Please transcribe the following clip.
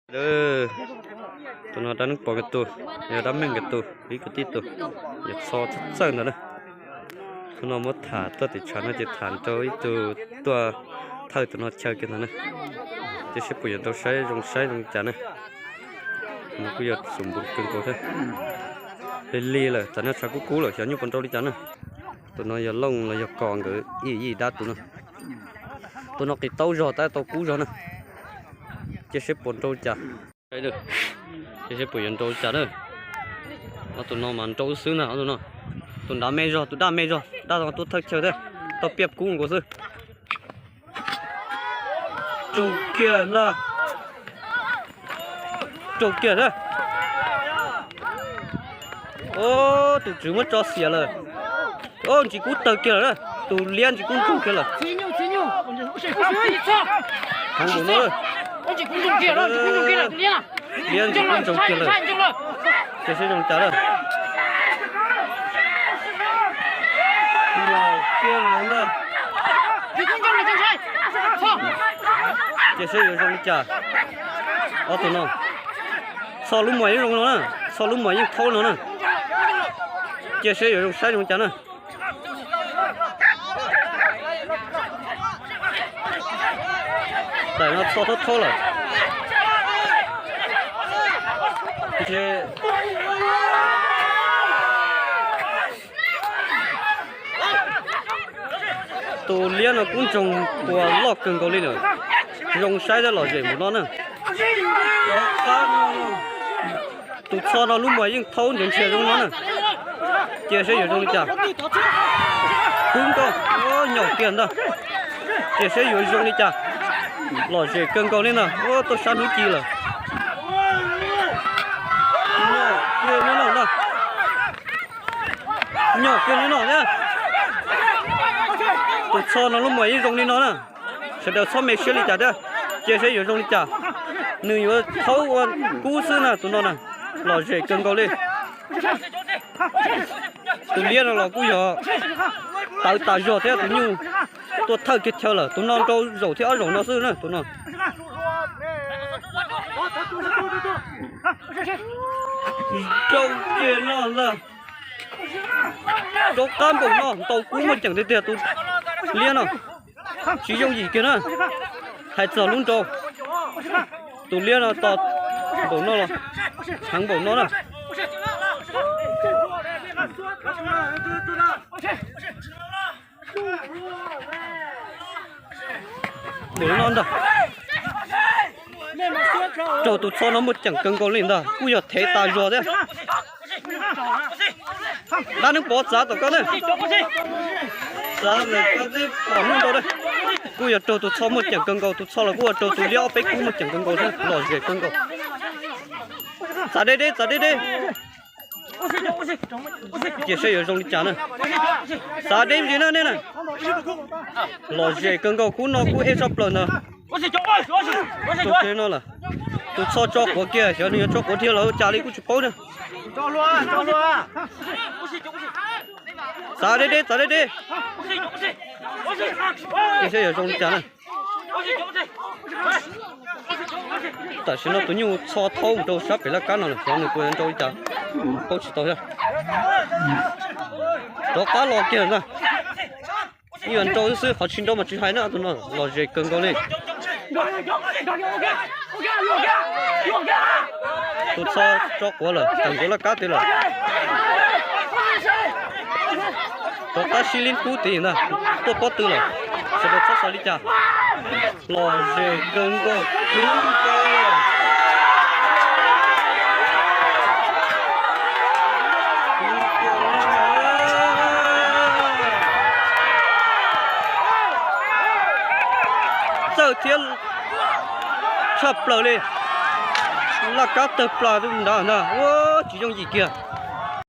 Tus no dab neeg pom nkawd tus, yog dab meeg nkawd tus, ib kwv tij tus, yog txho txawj ntawd na. Tus no muab tham tuaj tim tshav no ces tham rau ib tug tuaj thawj tus no chaw kiag ntawd na. Cia seb puas yuav nrau saib zoo saib zoo li cas na. Tus no kuj yog xum npus kawg nkaus thiab. Lig lig lawm, txawm no tshav kub kub lawm xyov nyuj puas nrau li cas na. Tus no yog Looj los yog Kos nkawd ib yim dab tus no. Tus no qis taub zog tab tau kub zog na. Cia seb puas nrau li cas. Cia seb puas yuav nrau li cas na. Ob tus no mas nrau xwb na, ob tus no. Tus nrad me zog, tus daj me zog, daj tuaj thawj chaw thiab, tau piaj kub nkaus xwb. Raug kiag na. Raug kiag thiab. Tus tswv muab tso xiam lawm. Ntsis kub tawg kiag lawm na. Tus liab ntsis kub ntsoog kiag lawm. Heev npaum no. Liab ntsis kub ntsoog kiag lawm. Cia seb zoo li cas lawm. Kiag lawm na. Cia seb yuav zoo li cas. Ob tug no. Txho lub muag yeej zoo no na. Txho lub muag yeej thaub no na. Cia seb yuav zoo saib zoo li cas na. Tam no txho thaub thaub lawm. Tus liab no kub ntsoog puas loj kawg nkaus li lawm. Zoo saib thiab lom zem npaum no na. Tus txho no lub muag yeej thaub ntshias ntshias zoo no na. Cia seb yuav zoo li cas. Kub nkauj, nyom kiag ntag. Cia seb yuav zoo li cas. Lom zem kawg nkaus li ntag, tuaj sab hnub ci lawm. Nyom kiag li no ntag. Nyom kiag li no thiab. Tus txho no lub muag yeej zoo li no na. Sawv daws txhob me siab li cas thiab. Cia seb yuav zoo li cas. Nws yuav thaub ua kub xwb na tus no na. Lom zem kawg nkaus li. Tus liab no los kuj yog tawv tas zog thiab, tus nyuj tuaj thawj kiag chaw lawm. Tus no nrau zaum thiab ob zaum no xwb na tus no. Zoo kiag no ntag. Rov qab npaum no ntau kub muaj ceem tiag tiag tus liab no. Tsis yooj yim kiag na. Hais txog lub nrau, tus liab no tos npaum no los heev npaum no na. Npaum no ntag. Raug tus txho no muaj ceem kawg nkaus li ntag, kuj yog thev tas zog thiab. Dab neeg pov txav tom koj na. Txav ntawm koj twb pom hnub nrau na. Kuj yog raug tus txho muaj ceem kawg nkaus, tus txho los kuj ua raug tus liab ob peb kub muaj ceem kawg nkaus thiab, lom zem kawg nkaus. Txav deb deb, txav deb deb. Cia seb yuav zoo li cas na. Txav deb ntsis na nej na. Lom zem kawg nkaus, kub no kub eb tshaj plaws ntag. Tus no lawm, tus txho tso quav kiag, xyov nws yuav tso quav dhia los ua cas li kuj tsis paub na. Txav deb deb, txav deb deb. Cia seb yuav zoo li cas na. Tam sim no tus nyuj txho thaub rau sab pem laj kab no lawm, xyov nws puas nrau li cas, paub tsis tau thiab. Rov qab los kiag na. Ib yam nrau xwb xwb, qhov tsis nrau mas tsis hais na, tus no lom zem kawg nkaus li. Tus txho tso quav lawm, tawm nkaus laj kab tid lawm. Rov qab sib lib kub tid ntag, tuaj pob tw lawm, sawv daws txhob xav li cas. Lom zem kawg nkaus, kub nkaus. Txawj thiab tshaj plaws li. Laj kab tawg plaws nrad ntag, ua tsis yooj yim kiag.